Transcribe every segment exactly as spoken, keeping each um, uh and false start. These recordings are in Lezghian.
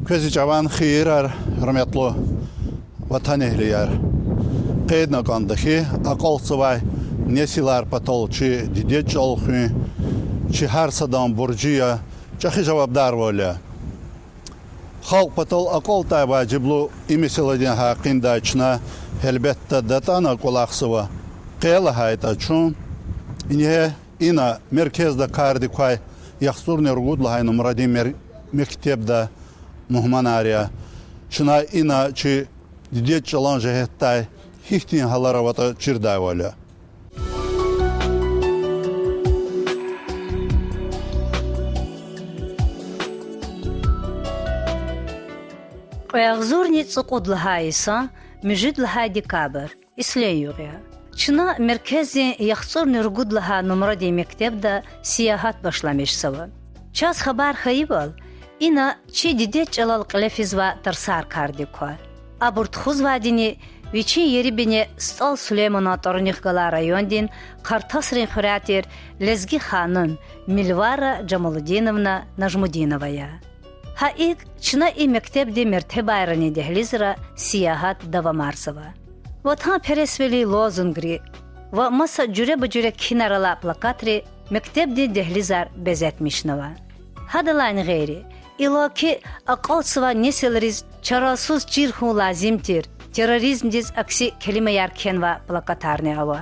Квез и чӀаван хийирар, гьуьрметлу ватанэгьлияр. Къейдна кӀанда хьи, акьалтзавай несилар патал чи дидед чӀалал хуьн чи гьар садан буржи я, чӀехи жавабдарвал я. Халкь патал акьалтӀай важиблу и месэладин гьакъиндай чна, гьелбетда, датӀана кӀвалахзава. Къе лагьайтӀа чун ингье ина меркезда кардик квай яхцӀурни ругуд лагьай нумрадин мер-, мектебда мугьманар я. Чна ина чи дидед чӀалан жигьетдай гьихьтин гьалар аватӀа чирдайвал я. Кьве агъзурни цӀукьуд лагьай йисан муьжуьд лагьай декабрь, ислен югъ я. Чна меркездин яхцӀурни ругуд лагьай нумрадин мектебда сиягьат башламишзава. Чаз хабар хьайивал, ина чи дидед чӀалал кьиле физвай тарсар кардик ква. Абур тухузвайдини вичин ери-бине СтӀал Сулейманан тӀварунихъ галай райондин Къартасрин хуьряй тир лезги ханум Милвара Жамалудиновна Нажмудинова я. Гьа икӀ, чна и мектебдин мертебайрани дегьлизра сиягьат давамарзава. Ватанпересвилин лозунгри ва маса жуьреба-жуьре кхьинар алай плакатри мектебдин дегьлизар безетмишнава. Гьадалайни гъейри, иллаки акьалтзавай несилриз чарасуз чир хьун лазим тир терроризмдиз акси келимаяр кхьенвай плакатарни ава.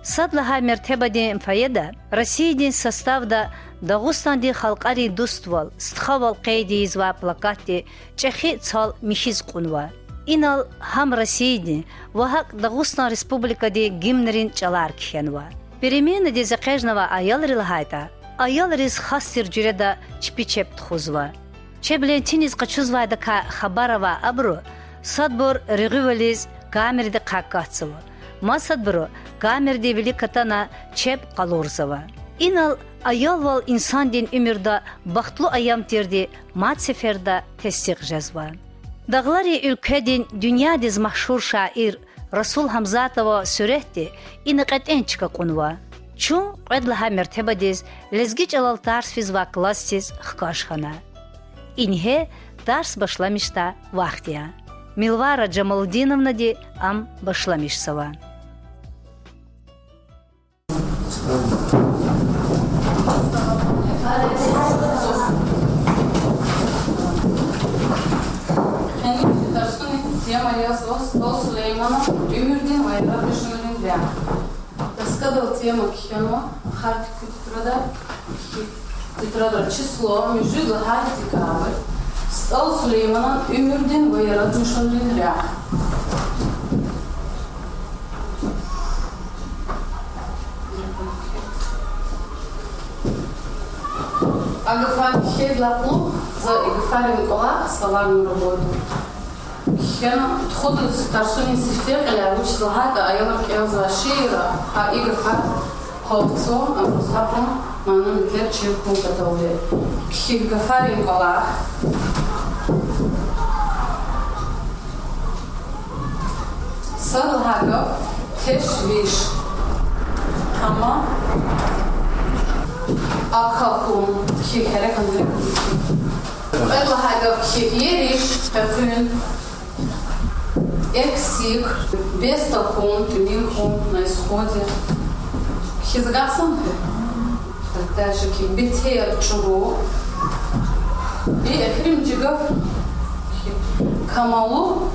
Сад лагьай мертебадин фойеда Россиядин составда Дагъустандин халкьарин дуствал, стхавал къейд ийизвай плакатди чӀехи цал михьиз кьунва. Инал гьам Россиядин ва гьакӀ Дагъустан Республикадин гимнрин чӀалар кхьенва. Переменадиз экъечӀнавай аялри лагьайтӀа, аялриз хас тир жуьреда чпи чеб тухузва. Чеб лентиниз къачузвайдакай хабар авай абуру садбур регъуьвализ камерадихъай катзава, масадбуру камерадин вилик атана чеб къалурзава. Инал аялвал инсандин уьмуьрда бахтлу аям тирди мад сеферда тестикь жезва. Дагъларин уьлкведин дуьньядиз машгьур шаир Расул Гьамзатован суьретди ина кьетӀен чка кьунва. Чун кьвед лагьай мертебадиз лезги чӀалал тарс физвай классдиз хкаж хьана. Ингье тарс башламишдай вахт я. Милвара Жамалудиновнади ам башламишзава. Къенин чи тарсунин тема язва СтӀал Сулейманан уьмуьрдин ва яратмишунрин рехъ. Доскадал тема кхьенва, хард куь тетрадра, кхьихь тетрадра, число, муьжуьд лагьай декабрь, СтӀал Сулейманан уьмуьрдин ва яратмишунрин рехъ. А гафар кхьейдалай кьулухъ за и гафарин кӀвалах Саларна Нуробойди кхьена, тухудаз тарсунин сифте кьиляй, вучиз лагьайтӀа аялри кӀелзавай шиирра гьа и гафар гьалтзава, абуруз гьакьван мануниклер чир хьун паталди. Кхьихь гафарин кӀвалах. Сад лагьай гаф: тешвиш. Тамам. Акахьун, кхьихь, гьерекатна. Кьвед лагьай гаф: кхьихь, ериш, къекъуьн. Эксик, без такун, тӀимил хьун, на исходе. Кхьиз агакьзава? Дальше кхьихь: бетер, чӀуру. И эхиримжи гаф: камалу.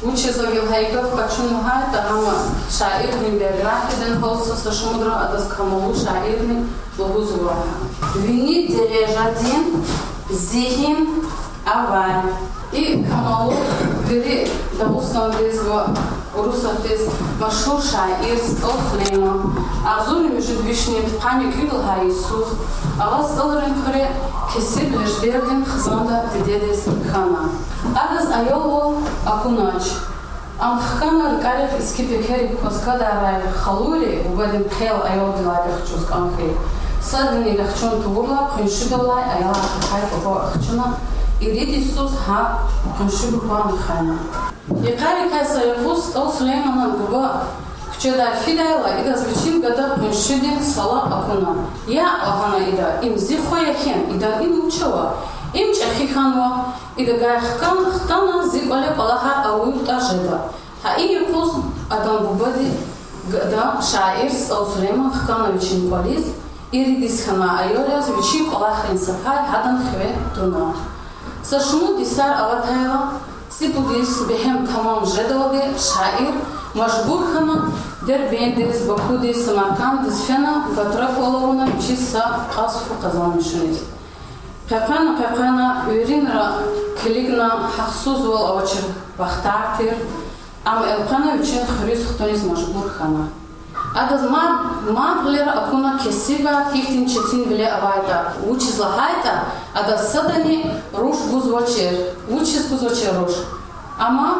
Вучиз ам гьа и гаф къачуна лагьайтӀа, гьам шаирдин биографияда гьалтзава са шумудра, адаз камалу шаирни лугьузва. Вини дережадин зигьин авай. И камалу вири Дагъустандиз ва Урусатдиз машгьур шаир СтӀал Сулейман агъзурни муьжуьд вишни пудкъанни кӀуьд лагьай йисуз Аллагьдин хуьре кесиб лежбердин хизанда дидедиз хьана. Адаз аялвал акунач. Ам хкана рикӀерихъ иски пекерик кваз кадарай халуйри, бубадин хъел аялдилай ягъ чӀуз кӀан хьайи. Садни ягъ чун тавурла, къуншидалай аялар хкай папа ахчуна, ирид йисуз гьа къуншибуру кван хьана. Йикъарикай са юкъуз СтӀал Сулейманан буба куьчедай фидайла, идаз вичин гада къуншидин сала акуна. Я, лагьана ида, им зи хва я хьи, идан илим вуч ава? Им чӀехи хьана. Идагай хкан хтана зи кӀвале кӀвалахар алудатӀа жеда. Гьа и юкъуз адан бубади гада шаир СтӀал Сулейман хкана вичин кӀвализ, иридиз хьанвай аял яз вичин кӀвалахрин са пай гьадан хиве туна. Са шумуд йисар алатайла, цӀипуд йис бегьем тамам жедалди шаир мажбур хьана Дербентдиз, Бакудиз, Самарканддиз фена, гатра кӀвал авуна вичиз са кьаз фу къазанмишуниз. Къекъвена-къекъвена виринра килигна, гьахъсузвал авачир вахтар тир, ам элкъвена вичин хуьруьз хтуниз мажбур хьана. Адаз мад-, мад гъилера акуна кесибар гьихьтин четинвиле авайтӀа, вучиз лагьайтӀа адаз садани руш гузвачир, вучиз гузвачир руш. Амма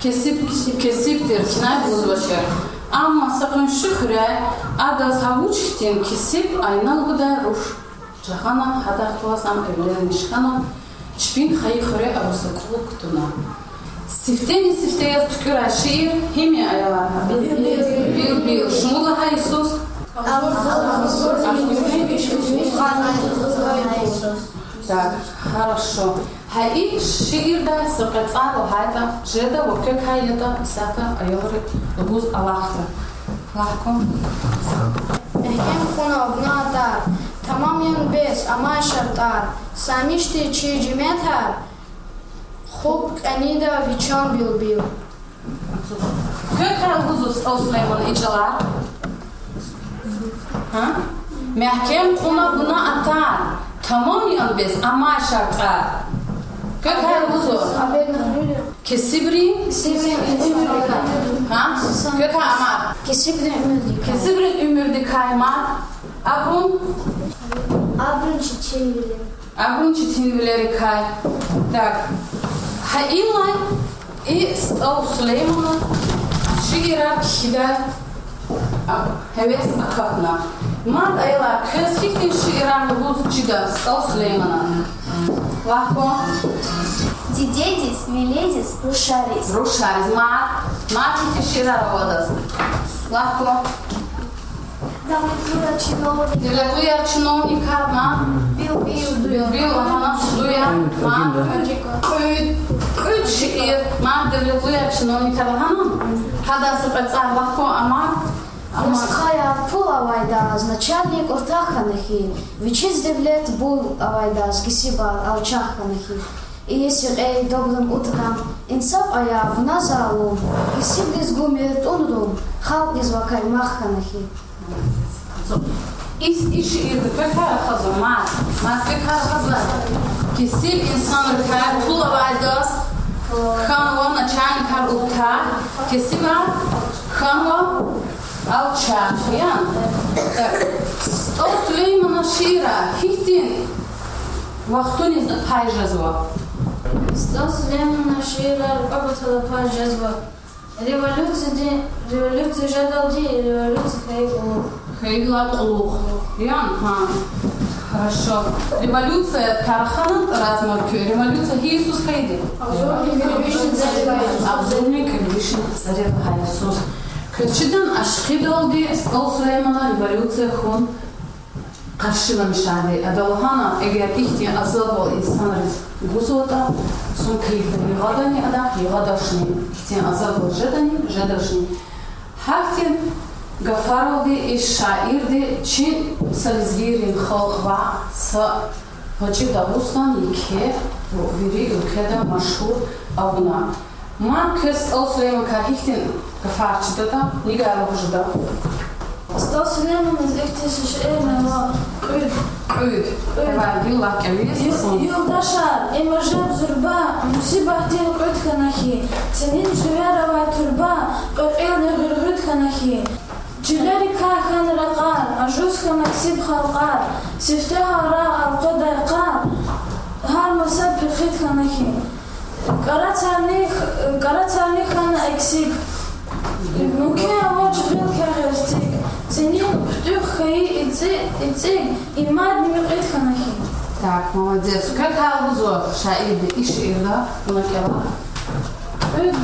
кесиб, кесиб тир, кинай гузвачир. Амма са къунши хуьряй адаз гьа вуч хьтин кесиб айна лугьудай руш жагъана, гьадахъ галаз ам эвленмиш хьана, чпин хайи хуьре абур са кьулухъ кутуна. Сифтени-сифте яз туькӀуьрай шиир гьим я, аялар? Билбил. Шумуд лагьай йисуз? Так, хорошо. Гьа и шиирдай са кьецӀар лагьайтӀа жеда ва квекай ятӀа исятда аялри лугьуз алахъда. Лагь кван. Мягькем кьуна вуна атӀар, тамам ян бес амай шартӀар, саймиш тир чи жеметар, хупӀ кьенида ви чан билбил. Квекай лугьузва СтӀал Сулеймана и чӀалар? Гьа? Мягькем кьуна вуна атӀар, тамам ян бес амай шартӀар. Квекай лугьузва? Кесибрин? Гьа? Квекай амай. Кесибрин уьмуьрдикай. Кесибрин уьмуьрдикай мад. Абурун? Абурун четинвилер. Абурун четинвилерикай. Так. Гьа инлай и СтӀал Сулеймана шиирар кхьидай, а, гьевес акатна. Мад, аялар, квез гьихьтин шиирар лугьуз чида СтӀал Сулеймана? Лагь кван. Дидедиз, вилериз, рушариз. Рушариз. Мад, мад гьихьтин шиирар ава адаз? Лагь кван. Девлетлуяр чиновникар, мад? Билбил. Билбил, лагьана, судуяр, мад? Кьуьд, кьуьд шиир, мад, девлетлуяр чиновникар, лагьана. Гьадан са кьецӀар, лагь кван, амай. Ама стхаяр пул авайдаз начальник уртах хьана хьи, вичиз девлет бул авайдаз кесибар алчах хьана хьи. Ийис йикъей добрым утром, инсаф ая вуна залум, кесибриз гумир тӀун рум, халкьдиз вакай мах хьана хьи. И, и шиирда квекай рахазва, мад, мад квекай рахазва, кесиб инсанрикай пул авайдаз хьанва начальникар уртах, кесибар хьанва алчах, яни? Так, СтӀал Сулеймана шиирар гьихьтин вахтуниз пай жезва? СтӀал Сулеймана шиирар кьве патала пай жезва. Революцияди, революция жедалди, революция хьайи кьулухъ. Хьайила кьулухъ. Яни, гьа. Хорошо. Революция тарахана тӀварарзава куь, революция гьи йисуз хьайиди? Агъзурни кӀуьд вишни цӀерид лагьай йисуз. Квез чидани ашкъидалди СтӀал Сулеймана революция хьун къаршиламишайди. Ада лагьана, эгер ихьтин азабвал инсанриз гузватӀа, зун килигда йигъадани адахъ, йигъадачни, ихьтин азабвал жедани, жедачни. Гьахьтин гафаралди и шаирди чи са лезгийрин халкь ваъ, са гъвечӀи Дагъустан еке вири уьлкведа машгьур авуна. Мад квез СтӀал Сулейманакай гьихьтин гафар чидатӀа, нигай лугьуз жеда? СтӀал Сулейманаз ихьтин са шиир ава, Кьуьд. Кьуьд. Кьуьд. Давай, вил лагь кӀевиз. Ю-, юлдашар, им ажеб зурба, мусибатдин кьуьд хьана хьи, ценин живер авай турба, кьве кьилни гъуьргъуьд хьана хьи. Чилерикай хьана ракьар, ажуз хьана кесиб халкьар, сифте гьарай алкьведай къар, гьар маса пехъид хьана хьи. КӀарацарни, кӀарацарни хьана эксиг, муькуь авач гъил кягъ эциг, ценин хъуьтӀуьгъ хьайи ици-, ицӀиг, и мадни муькъуьд хьана хьи. Так, молодец. Квекай лугьузва шаирди и шиирда, вуна кӀела. Кьуьд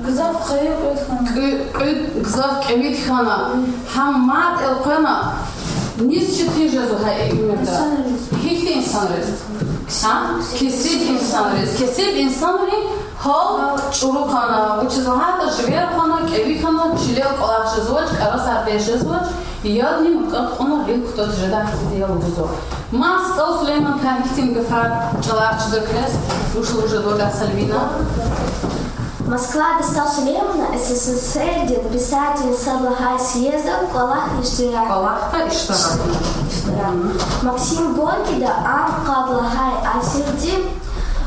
гзаф хьайи кьуьд хьана. Кьуь-, кьуьд гзаф кӀевид хьана. Гьам мад элкъвена, низ четин жезва гьа и уьмуьрда? Инсанриз. Гьихьтин инсанриз? А? Кесиб инсанриз. Кесиб инсанрин гьал чӀуру хьана, вучиз лагьайтӀа живер хьана, кӀеви хьана, чилел кӀвалах жезвач, кӀарасар къе жезвач, ялни мукьвал кьуна гъил кутаз жедай хьтинди я лугьузва. Ма СтӀал Сулейманакай гьихьтин гафар чӀалар чида квез, вуч лугьуз жеда ваз, Сальвина? Москвада СтӀал Сулеймана СССР-дин писателрин сад лагьай съездал кӀвалахда иштирак. КӀвалахда иштирак. Максим Горькийда ам къад лагьай асирдин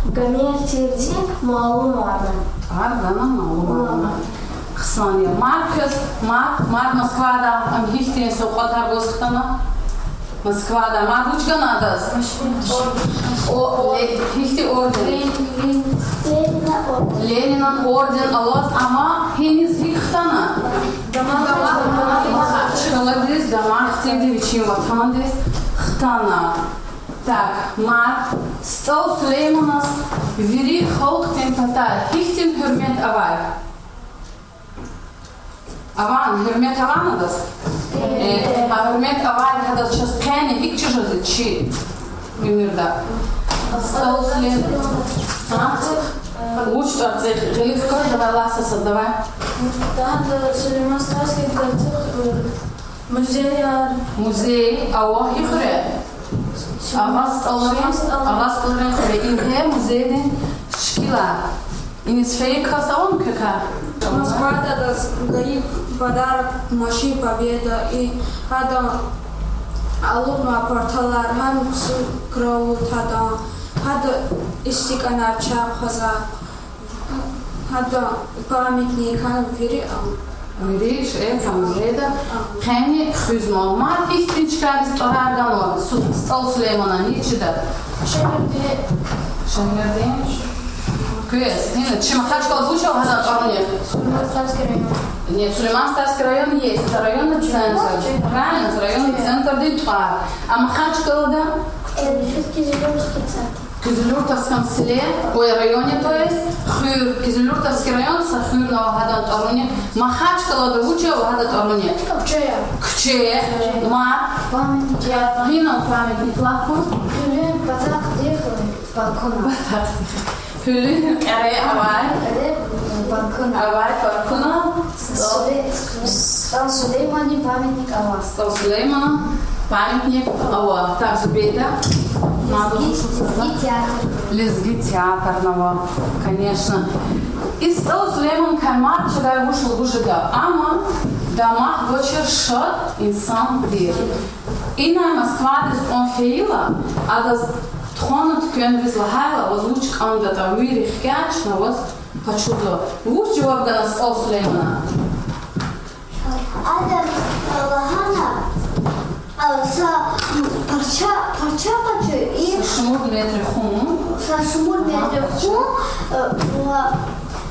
Гомер тирди малумарна. Ар гана малумарна. Хъсан я. Мад квез, мад, мад Москвада ам гьихьтин савкьватар гваз хтана? Москвада. Мад вуч гана адаз? О, ле-, гьихьтин орден? Ленина орден. Ленинан орден аваз, амма гьиниз, гьикӀ хтана? Дамах. Махачкъаладиз, дамах тирди, вичин ватандиз хтана. Так, мад СтӀал Сулейманаз вири халкьдин патай гьихьтин гьуьрмет авай? Аван, гьуьрмет аван адаз? Э, а гьуьрмет авайла гьадаз чаз къени гьикӀ чӀужу жезва чи уьмуьрда? СтӀал Сулейман. А? Вуч тӀварцӀихъ, гъилик кваз, давай, ласа са, давай. ТахьайтӀа Сулейман Стальский тӀварцӀихъ, э, музей, музей ава гьихьтин? Агъа СтӀалрин, Агъа СтӀалрин хуьре. Ингье музейдин шикилар. Иниз фейи кас авани квекай? Москвада адаз гайи подарок Машин Победы, и гьада алукьнавай парталар, гьам ксу кровать гьада, гьада истиканар чай хъвазвай, гьада памятник, гьана вири ам. Вири шейэр музейда къени хуьзва. Мад гьихьтин чкайриз тӀварар ганва Су-, СтӀал Сулеймана, низ чида? Шегьердин. Шегьердин. Квез, гьина, чи Махачкъалада вуч ава гьадан тӀварунихъ? Сулейман-Стальский район. Нет, Сулейман-Стальский район есть, это районный центр. Правильно, это районный центрдин тӀвар. А Махачкъалада? Э, Кизилюртовский центр. Кизилюртовском селе, ой, районе, то есть, хуьр, Кизилюртовский район, са хуьр ава гьадан тӀварунихъ. Махачкъалада вуч ава гьадан тӀварунихъ? Куьче. Куьче. Ма? Памятник. Гьина памятник, лап хьун. Гьуьлуьн патахъдихъ балкона. Патахъдихъ. Гьуьлуьн кьаре авай. Кьаре, балкона. Авай балкона. Сулей-, СтӀал Сулейманан памятник ава. СтӀал Сулейманан памятник ава. Так, Зубейда. Лезги, лезги театр. Лезги театр ава, конечно. И СтӀал Сулейманакай мад чавай вуч лугьуз жеда? Амма дамах гвачир шад инсан тир. Инай Москвадиз кьван фейила, адаз тухвана туьквенриз лагьайла, ваз вуч кӀандатӀа, вири хкаж, чна ваз къачузва. Вуч жаваб гана СтӀал Сулеймана? Ада лагьана, а, са парча, парча къачу и са шумуд метр хъун. Са шумуд метр хъун, э, ва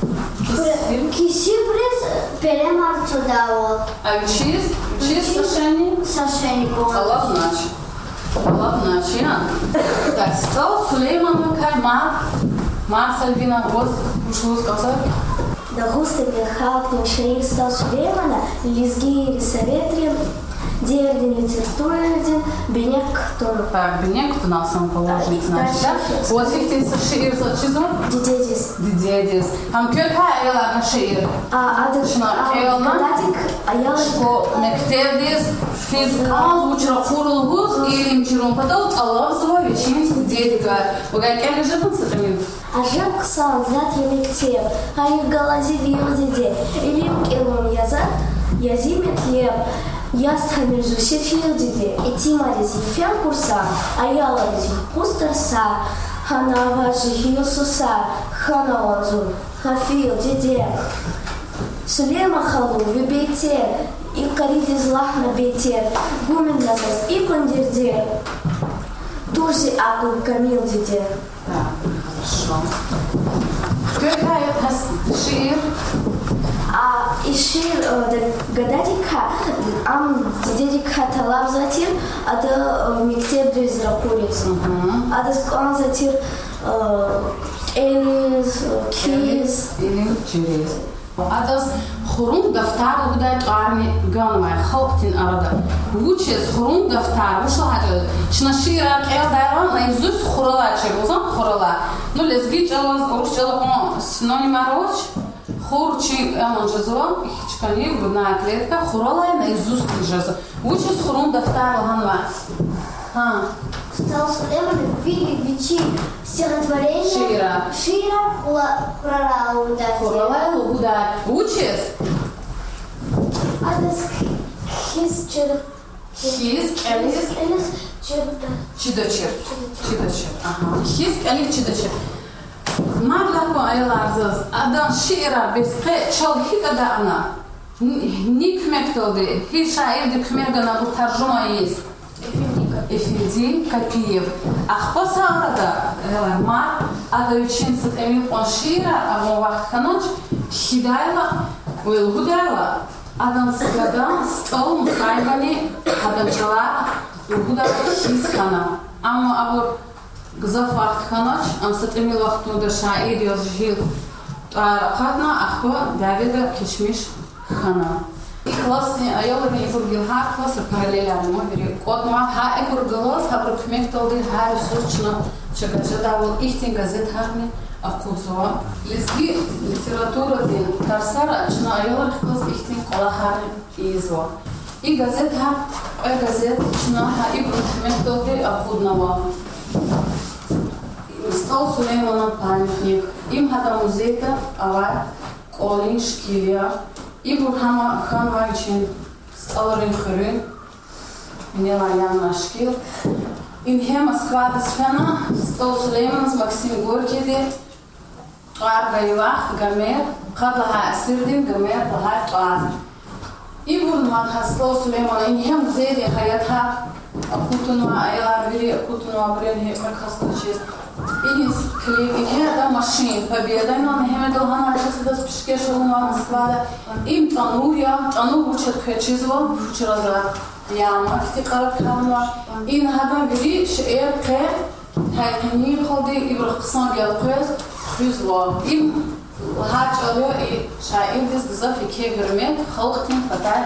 пре-, кесибриз перемар цадайвал. А вичиз? Вичиз са шейни? Са шейни кӀвалахнач. Ладно, чия? Так, СтӀал Сулейманакай мад, мад, Сальвина, ваз вуч лугьуз кӀанзава? Дагъустандин халкьдин шаир СтӀал Сулеймана лезгийрин советрин девирдин литературадин бине кутуна. Так, бине кутуна, основоположник, значит, да? Ваз гьихьтин са шиир заз чизва? Дидедиз. Дидедиз. Гьам квекай, аялар, на шиир? А, ада, чна а, кӀелна, гададик, аял, школа, мектебдиз физ кӀанз, вуч ракъур лугьуз, илим чирун патал тӀалабзава вичин дидедикай. Вавай кӀелиз жеда са тӀимил? Ажеб хъсан затӀ я мектеб, гьайиф галази вил, диде, илим кӀелун я затӀ, я зи метлеб. Яз тамир зун сефил, диде, итимариз йифен курсар, аялриз юкъуз тарсар, гьана аваз жегьил сусар, хьанва зун гъафил, диде. Сулейма халу, ви бейтер, и къаридиз лагьана бейтер, гумир на заз икьван дердер, туш зи акьул камил, диде. Так, хорошо. Квекай я гьа шиир? А, и шиир, э, да, гададикай, ам дидедикай тӀалабзавай тир, ада, э, мектебдиз ракъуриз. Мгм. Адаз кӀанзавай тир, э, кӀелиз, э, кхьиз. Илим чириз. Адаз хурун дафтар лугьудай тӀварни ганвай халкьдин арада. Вучиз хурун дафтар? Вуч лагьайтӀа, чна шиирар кӀелдайла, наизусть хуралай чирзан, хуралай. Ну, лезги чӀалаз, урус чӀалаз кьван синонимар авач. Хур чи, аман жезва, ихьтин чкани, грудная клетка, хуралай наизусть жезва. Вучиз хурун дафтар лагьанва? Гьа. СтӀал Сулеймана вири вичин стихотворение, шиирар, шиирар хура-, хуралай лугьуда. Хуралай лугьуда. Вучиз? Адаз хьиз чир-, хьиз кӀелиз, кӀелиз чир-, чидачир. Чидачир. Чидачир. Ага. Хьиз кӀелиз чидачир. Мад лагьай кван, аялар, заз адан шиирар бес къе чал гьикӀ атӀана, ни-, ни куьмекдалди, гьи шаирди куьмек гана абур таржума ийиз? Эфенди Капиев. Ахпа са арада, аялар, мад ада вичин са тӀимил кьван шиирар, авун вахт хьанач, кхьидайла, ва лугьудайла, адан гадани СтӀал Мусаевани гьадан чӀалар лугьудайла хьиз хьана. Амма абур гзаф вахт хьанач, ам са тӀимил вахтунда шаир яз жегьил тӀвар акъатна, ахпа дяведа кечмиш хьана. И классдин аялри, ибур гила гьар классра параллель авунва, вири кӀватӀнава, гьа ибур галаз, гьабурун куьмекдалди гьар йисуз чна чагажадайвал ихьтин газетарни акъудзава. Лезги литературадин тарсара чна аялрихъ галаз ихьтин кӀвалахарни ийизва. И газетар, кьве газет чна гьа ибурун куьмекдалди акъуднава. СтӀал Сулейманан памятник. Им гьадан музейда авай кӀвалин шикил я. Ибур гьам хьанвай вичин СтӀалрин хуьруьн, винелай янавай шикил. Ингье Москвадиз фена, СтӀал Сулейманаз Максим Горькийди тӀвар гайи вахт Гомер, къад лагьай асирдин Гомер лагьай тӀвар. Ибур мад гьа СтӀал Сулейманан ингье музейдин гьаятар акъуднава, аялар вири акъуднава, абурун гьи кас квачиз. Иниз килиг, ингье адан машин Победа, инал Мегьамеда лагьана, чи садаз пишкеш авунва Москвада. Им тӀанур я, тӀанур вуч ятӀа квез чизва, вучиз ятӀа яма хьтин кьараг кавунва. Ина гьадан вири шейэр къе гьакӀни халкьди ибурухъ хъсан гелкъвез хуьзва. Им лагьай чӀал я, и шаирдиз гзаф еке гьуьрмет халкьдин патай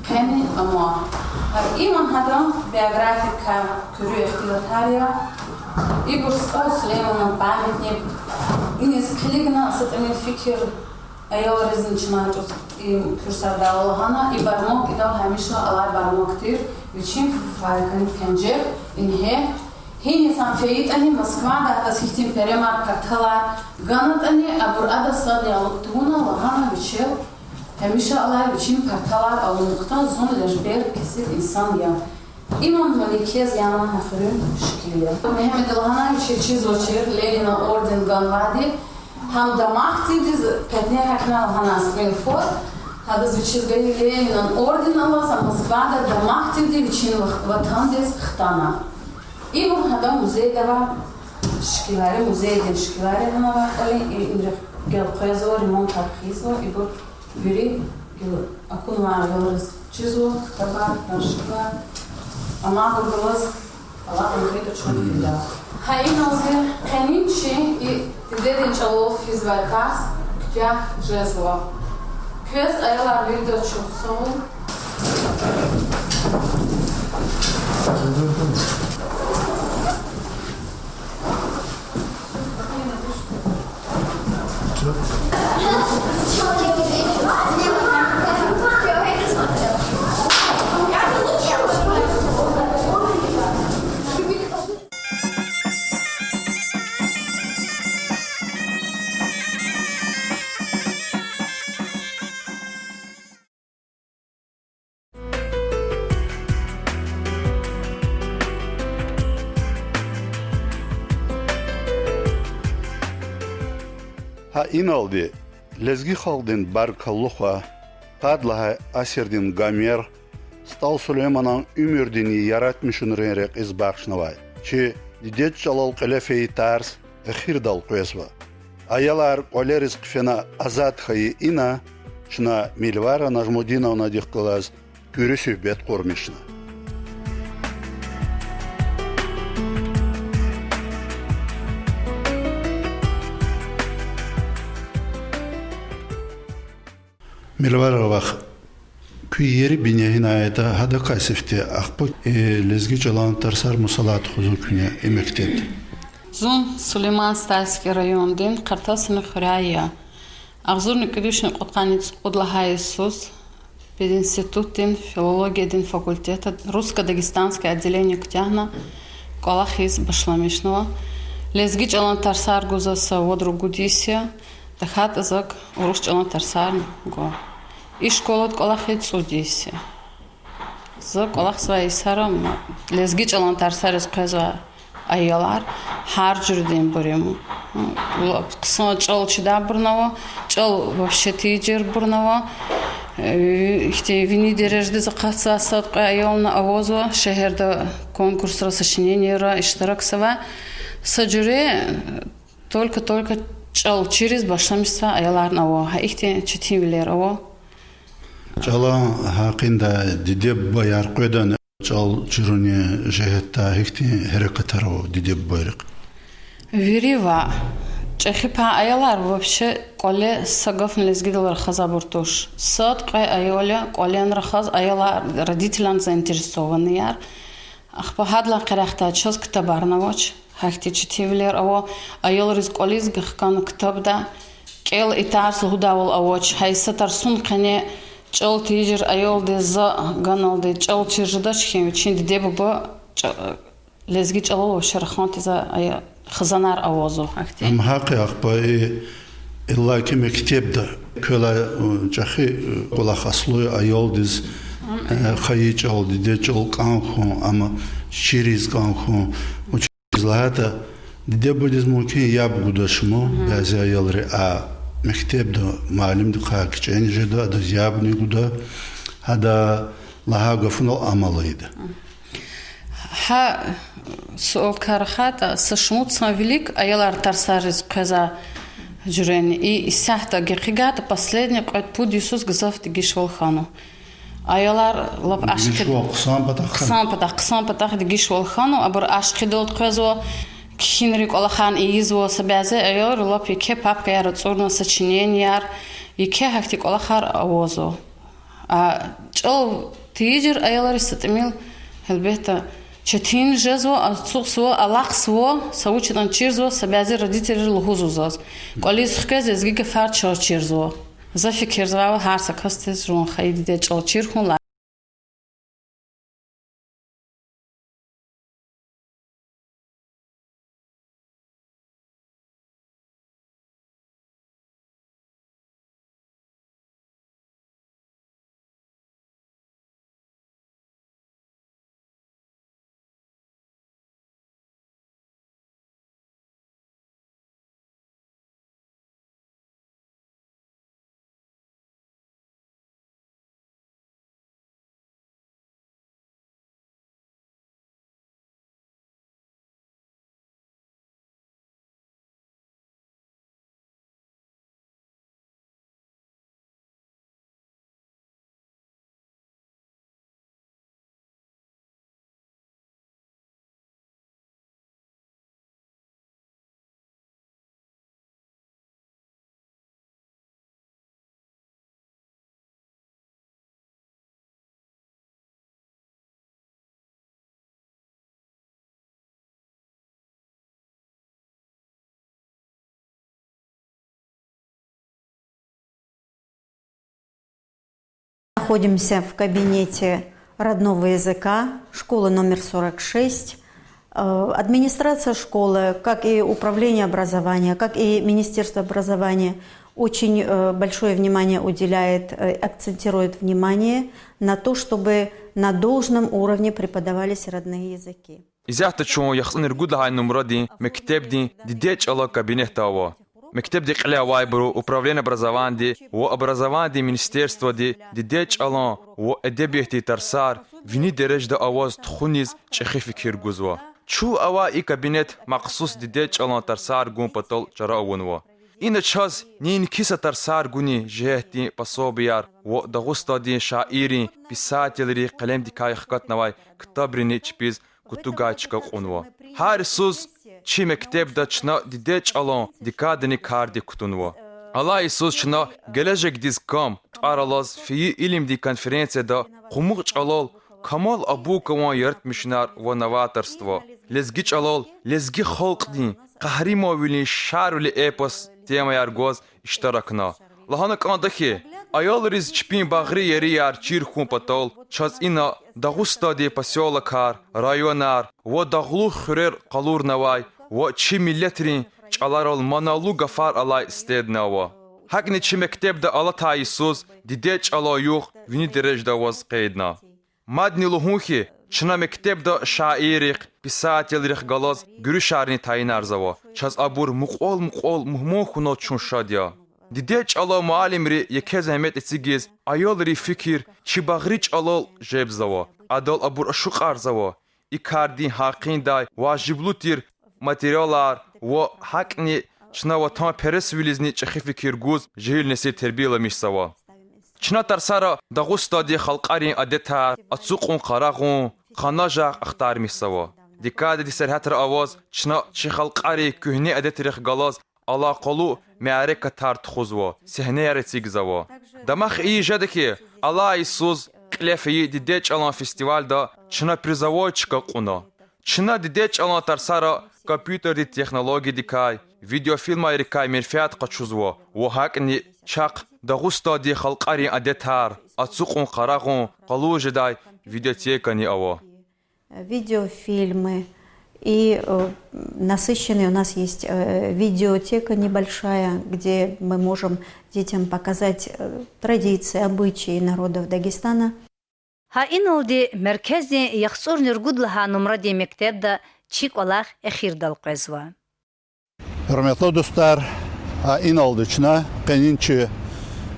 къени ама. Гьа иман гьадан биографикай куьруь ихтилатар я. Ибур СтӀал Сулейманан памятник. Иниз килигна са тӀимил фикир аялризни чна чӀуз и куьрсардал лагьана, и бармак идал гьамиша алай бармак тир, вичин фарикани пенжер, ингье. Гьиниз ам фейитӀани, Москвада адаз гьихьтин перемар, парталар ганатӀани, абур адаз садни алукь тавуна, лагьана вичел, гьамиша алай вичин парталар алукьда, зун лежбер кесиб инсан я. Иман Маликез яна гьа хуьруьн шикил я. Мегьамеда лагьана, вичи чизвачир Ленинан орден ганвайди, гьам дамах тирди, къетне гьахьна лагьана Смирфор, гьадаз вичиз гайи Ленинан орден алаз, а Москвада дамах тирди вичин вах-, ватандиз хтана. Ибур гьадан музейда ава, шикилар, музейдин шикилар ава, кьве и-, инрихъ гелкъвезва, ремонтар хъийизва, ибур вири гила акунвай аялриз чизва, ктабар, шикилар. Амма абур галаз алакьун хьайитӀа чун фида. Гьа иналди къенин чи и дидедин чӀалал физвай тарс куьтягь жезва. Квез, аялар, виридаз чухсагъул. Гьа иналди лезги халкьдин баркаллу хва, къад лагьай асирдин Гомер, СтӀал Сулейманан уьмуьрдини яратмишунрин рекьиз бахшнавай чи дидед чӀалал кьиле фейи тарс эхирдал къвезва. Аялар кӀвалериз хъфена азад хьайи ина чна Милвара Нажмудиновнадихъ галаз куьруь суьгьбет къурмишна. Мирварова вах, куь ери бине гьинай ятӀа, гьадакай сифте, ахпа, э, лезги чӀалан тарсар мусалат тухузва куьне и мектебда? Зун Сулейман-Стальский райондин Къартасуни хуьряй я. Агъзурни кӀуьд вишни кьудкъанни цӀукьуд лагьай йисуз пединститутдин филологиядин факультетда русско-дагестанское отделение куьтягьна, кӀвалахиз башламишнава. Лезги чӀалан тарсар гуз за са вад-ругуд йис я, тахьайтӀа зак урус чӀалан тарсар гва. И школада кӀвалахиз цӀуд йис я. За кӀвалахзавай йисара ма-, лезги чӀалан тарсариз къвезвай аялар гьар жуьрединбур я ма. Хъсан чӀал чидайбурни ава, чӀал вообще тийижирбурни ава. Э, ихьтин вини дережадиз акъатзавай сад-кьве аялни авазва, шегьерда конкурсра, сочиненийра иштиракзавай. Са жуьре только-только чӀал чириз башламишзавай аяларни ава. Гьа ихьтин четинвилер ава. ЧӀалан гьакъиндай диде-бубаяр къведани чӀал чирунин жигьетдай гьихьтин гьерекатар ава диде-бубайрихъ? Вири ваъ. ЧӀехи пай аялар вообще кӀвале са гафни лезгидал рахазайбур туш. Сад-кьве аял я кӀвале рахаз, аялар, родителар заинтересованныйяр. Ахпа гьадалай къерехдай чаз ктабарни авач. Гьахьтин четинвилер ава, аялриз кӀвализ хкана ктабдай, кӀел и тарс лугьудайвал авач, гьа и са тарсун къене чӀал тийижир аялдиз за ганалди чӀал чир жедач хьи, вичин диде-буба чӀа-, лезги чӀалал вообще рахан тийизвай ая-, хизанар авазва гьахьтин. Ам гьакъи, ахпа и иллаки мектебда квелай, э, чӀехи, э, кӀвалах аслу аялдиз, э, хайи чӀал, диде чӀал кӀан хьун, ам чириз кӀан хьун. Вучиз лагьайтӀа диде-бубадиз мумкин яб гудач ма бязи аялри, а мектебда муаллимдихъай кичӀени жеда, адаз ябни гуда, гьада лагьай гафунал амал ийида. Гьа суалдикай рахайтӀа, са шумуд йисан вилик аялар тарсариз къвезвай жуьрени, и исятда гекъигайтӀа, последний кьвед-пуд йисуз гзаф дегишвал хьанва. Аялар лап ашкъи-, дегишвал хъсан патахъ хьана? Хъсан патахъ, хъсан патахъ дегишвал хьанва, абур ашкъидалди къвезва, кхьинрин кӀвалахарни ийизва, са бязи аялри лап еке папкаяр ацӀурна, сочиненияр, еке гьахьтин кӀвалахар авазва. А чӀал тийижир аялриз са тӀимил, гьелбетда, четин жезва, ацукьзава, алахъзава, са вуч ятӀани чирзава, са бязи родителри лугьузва заз: кӀвализ хквез, лезги гафар чаз чирзава. За фикирзавайвал, гьар са касдиз жуван хайи диде чӀал чир хьун ла- Находимся в кабинете родного языка школы номер сорок шесть. Э, администрация школы, как и управление образования, как и Министерство образования, очень, э, большое внимание уделяет, э, акцентирует внимание на то, чтобы на должном уровне преподавались родные языки. Исятда чун яхцӀурни ругуд лагьай нумрадин мектебдин дидед чӀалан кабинетда ава. Мектебдин кьиле авайбуру управление образованиди ва образованиядин министерстводи дидед чӀалан ва эдебиятдин тарсар вини дережада аваз тухуниз чӀехи фикир гузва. Чун авай и кабинет махсус дидед чӀалан тарсар гун патал чара авунва. Ина чаз нин-киса тарсар гунин жигьетдин пособияр ва Дагъустандин шаиррин, писателрин къелемдикай хкатнавай ктабрини чпиз кутугай чка кьунва. Гьар йисуз чи мектебда чна дидед чӀалан декадани кардик кутунва. Алай йисуз чна «Гележегдиз кам» тӀвар алаз фейи илимдин конференцияда къумукь чӀалал Камал Абукован яратмишунар ва новаторство, лезги чӀалал лезги халкьдин къагьриманвилин Шарвили эпос темаяр гваз иштиракна. Лагьана кӀанда хьи, аялриз чпин багъри ерияр чир хьун патал чаз ина Дагъустандин посёлокар, районар ва дагълух хуьрер къалурнавай ва чи миллетрин чӀаларал маналу гафар алай стендна ава. ГьакӀни чи мектебда алатай йисуз дидед чӀалан югъ вини дережада аваз къейдна. Мадни лугьун хьи, чна мектебда шаиррихъ, писателрихъ галаз гуьруьшарни тайинарзава. Чаз абур мукьвал-мукьвал мугьман хьунал чун шад я. Дидед чӀалан муаллимри еке зегьмет эцигиз, аялрин фикир чи багъри чӀалал жебзава, адал абур ашукьарзава. И кардин гьакъиндай важиблу тир материалар ва гьакӀни чна ватанпересвилизни чӀехи фикир гуз жегьил несил тербияламишзава. Чна тарсара Дагъустандин халкьарин адетар: ацукьун-къарагъун, къанажагъ ахтармишзава. Декададин сергьятра аваз чна чи халкьарин куьгьне адетрихъ галаз алакъалу мярекатар тухузва, сегьнеяр эцигзава. Дамах ийиз жеда хьи, алай йисуз кьиле фейи дидед чӀалан фестивальда чна призовой чка кьуна. Чна дидед чӀалан тарсара компьютердин технологиядикай, видеофильмайрикай менфят къачузва ва гьакӀни чахъ Дагъустандин халкьарин адетар, ацукьун-къарагъун къалуриз жедай видеотекани ава. Видеофильмы и, э, насыщенный у нас есть, э, видеотека небольшая, где мы можем детям показать, э, традиции, обычаи народов Дагестана. Гьа иналди меркездин яхцӀурни ругуд лагьай нумрадин мектебда чи кӀвалах эхирдал къвезва. Гьуьрметлу дустар, гьа иналди чна къенин чи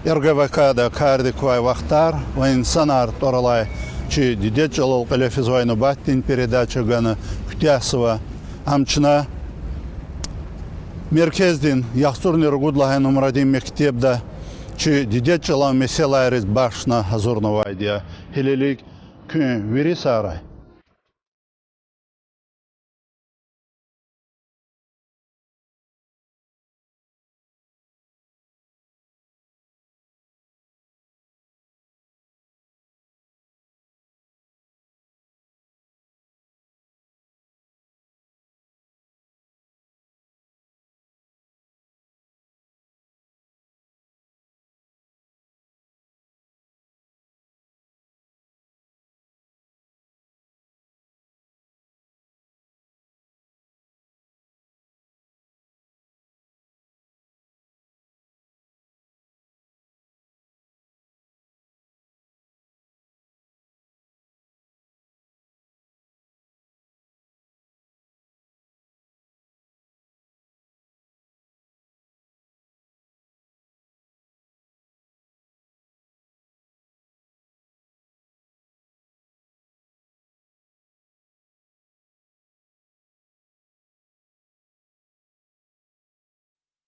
РГВК-да кардик квай Вахтар ва инсанар тӀвар алай чи дидед чӀалал кьиле физвай нубатдин передача гана куьтягьзава. Ам чна меркездин яхцӀурни ругуд лагьай нумрадин мектебда чи дидед чӀалан месэлайриз бахшна гьазурнавайди я. Гьелелиг куьн вири сагърай.